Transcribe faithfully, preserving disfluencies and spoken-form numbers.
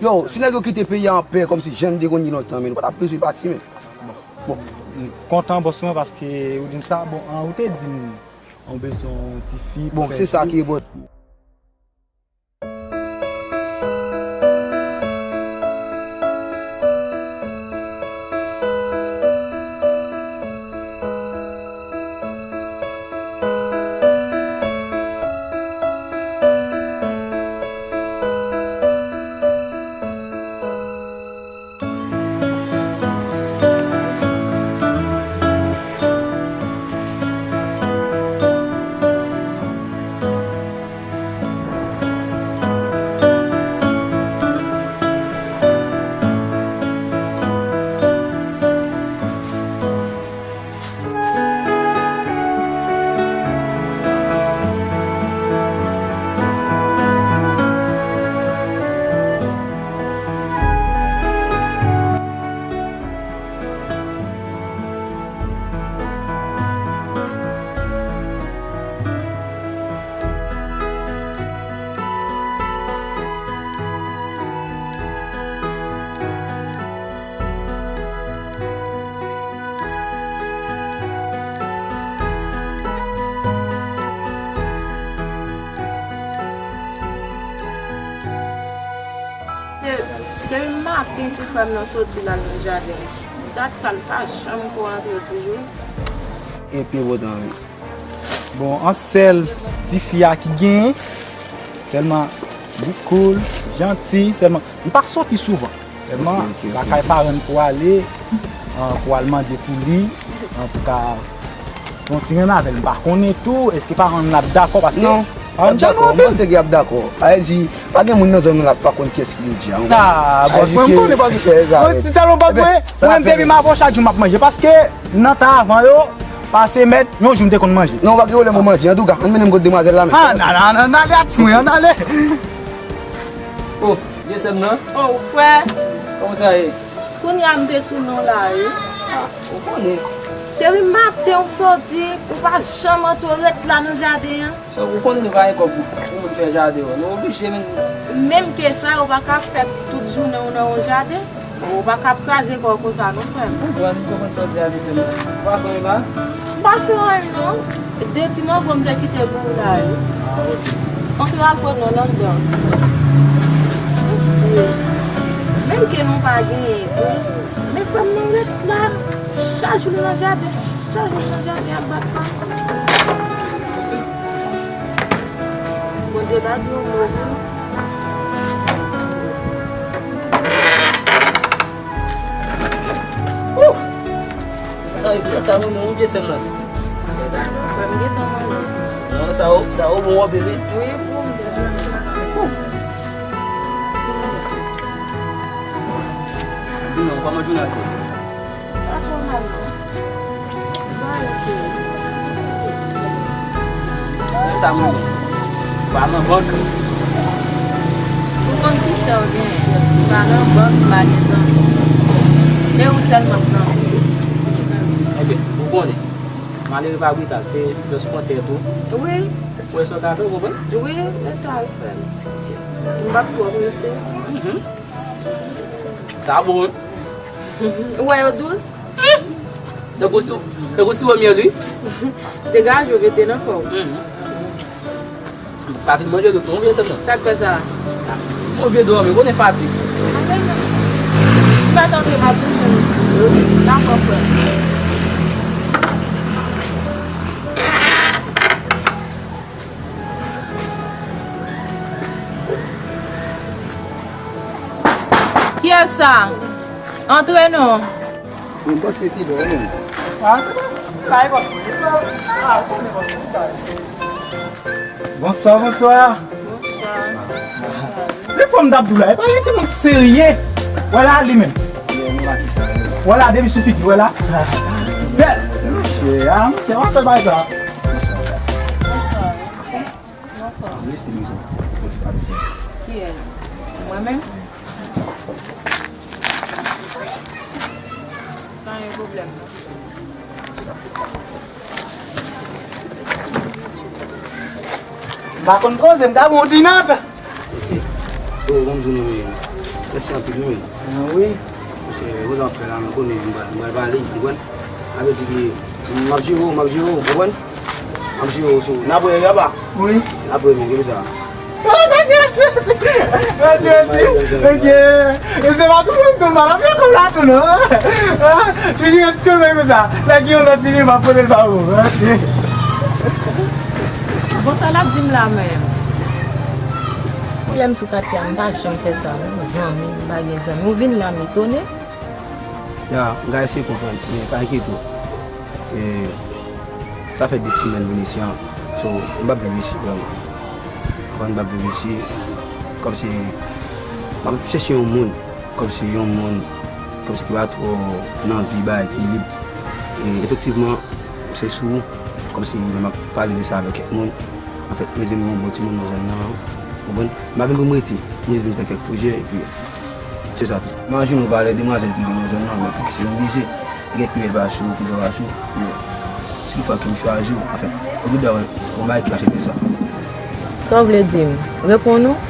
Yo, si nèg yo kite peyi a anpè, kòmsi jan n te konn ye lontan, men nou pa t ap bezwen pati, men. Bon, m kontan, bòs mwen, paske ou di m sa. Bon, an, ou te di m, an, ou bezwen yon ti fi pou fè. Bon, se sa ki enpòtan. Se, depi maten ti frè m nan soti l al nan jaden. Dat sa l pa janm ko antre toujou. Epi botan wi. Bon, an sèl tifi a ki genyen, sèlman li cool, janti, sèlman li pa soti souvan. Sèlman lakay paran l pou ale, an, pou al mande pou li, an, pou ka fè yon ti renmen avè l. M pa konnen tou, èske paran l ap dakò, paske non, y ap dakò, m panse ke y ap dakò. Sa vle di, pa gen moun nan zòn nou la k pa konn kiyès ki Youdya. Ah, bòs mwen, m konnen bòs mwen. Bon, si sèlman bòs mwen, mwen menm depi m avè w chak jou m ap manje, paske nan tan avan yo, pase mèt, yon jou m te konn manje. Non, ou pa gen pwoblèm pou manje. Antouka, ann mennen m kot demwazèl la, men. Ah, nan, nan, nan, nan, ale, atis mwen, ann ale. Oh, vye sè m nan. Oh, frè. Kòman sa ye? Kounye a m te sou non la, wi. Ah, ou konnen. Depi maten ou soti, ou pa janm antre, ou ret la nan jaden an. Ou konnen nou pa gen kòb pou, pou moun fè jaden yo. Nou oblije menm. Menm ke sa, ou pa ka fè tout jounen w nan yon jaden. Ou pa ka ap kraze kò w konsa non, frè m. Mwen konprann, m konprann sa w di a, mesye. Ou pa fè anyen la? M pa fè anyen non. De ti mango m te kite pou ou la yo. Ah, ok. Antre al pran non anndan. Mesye. Menm ke nou pa genyen, wi. Men frè m nan ret la. Chak jou li nan jaden, chak jou li nan jaden ap bat pa. Bondye pa di yon mo pou nou. Wouh! Sa yo, sa yo, non, vye sè m nan. Frè m gentan manje. Non, sa yo, sa yo bon anpil, wi. Wi, bon, m te manje. Wouh! Di non, kòman jounen an ye? Pa twò mal non. Ba yo ti. Sa moun. Pa nan bank. Ou konn ki sè w genyen? Pa nan bank, pa gen zanmi. E ou sèlman k zanmi. Ebyen, ou konnen. Malere pa brital, se just pran tèt ou. Wi. Ou wè sa w ka fè, ou konprann? Wi, se sa wi frè m. M p ap twò prese. Mhm. Sa bon, wi. Ou wè yo dous? Tankou si, tankou siwo myèl, wi. Degaje w, rete nan kò w. Mhm. M pa fin manje tout non, vye sè m nan. Sa k fè sa? Mwen vye dòmi, konnen fatig. M pa t antre m ap vin menm. Dakò, frè. Kiyès sa? Antre non. Mwen panse ti bon menm. Ah, se bon. Kay bòs mwen. Ah, ou konnen bòs mwen kay. Bonswa, bonswa. Bonswa. Men fanm t ap di w la, e pa gen timoun serye. Wè la li menm. Wè la depi sou figi, wè la. Bèl. Monchè, ah, monchè, w ap fè bagay sa. Bonswa. Bonswa. Kiyès? Mwen menm? Pa gen pwoblèm non. M pa konn koze, m ta bon ti nòt. Oh, bonjou, non, men. Mèsi anpil, wi, men. Ah, wi. Paske, wè sa w ap fè la, mwen konnen, mwen pral, mwen pral pale, w konprann? Sa vle di ke m ap jere w, m ap jere w, w konprann? M ap jere w sou, n ap wè anba. Wi. N ap wè, men, gen sa. Ah, mèsi, mèsi, mèsi. Mèsi, mèsi. Ok. E se pa tou menm tou, m pa t ap fè kòb la tou, non. Ah, toujou ret kanmenm konsa. Lè gen yon lòt li, m ap pote l ba ou. Ok. Bon, sa l ap di m la menm? Lè m sou katye a, m pa janm fè sa, non. Zanmi, m pa gen zanmi. Ou vin la, m etone. Ya, m ka eseye konprann, men pa enkyete w. E, sa fè de semèn m vin isi an. So, m p ap viv isi vrèman. Konprann, m p ap viv isi. Kòmsi, m ap chèche yon moun. Kòmsi yon moun, kòmsi ki pa twò nan vi bay ki lib. E efektivman, se sou, kòmsi lè m ap pale de sa avèk kèk moun, anfèt, yo di m yon bon timoun nan zòn nan, w konprann? M pa vin pou m rete, m jis vin fè kèk pwojè, epi se sa tou. M anjoune ou pale demwazèl ki gen nan zòn nan, men poukisa m oblije? Gen plizyè pa sou, plizyè pa sou, men si fwa ke m chwazi w, anfèt, ou gen dwa wè yon bagay ki mache de sa. Sa w vle di m? Reponn ou?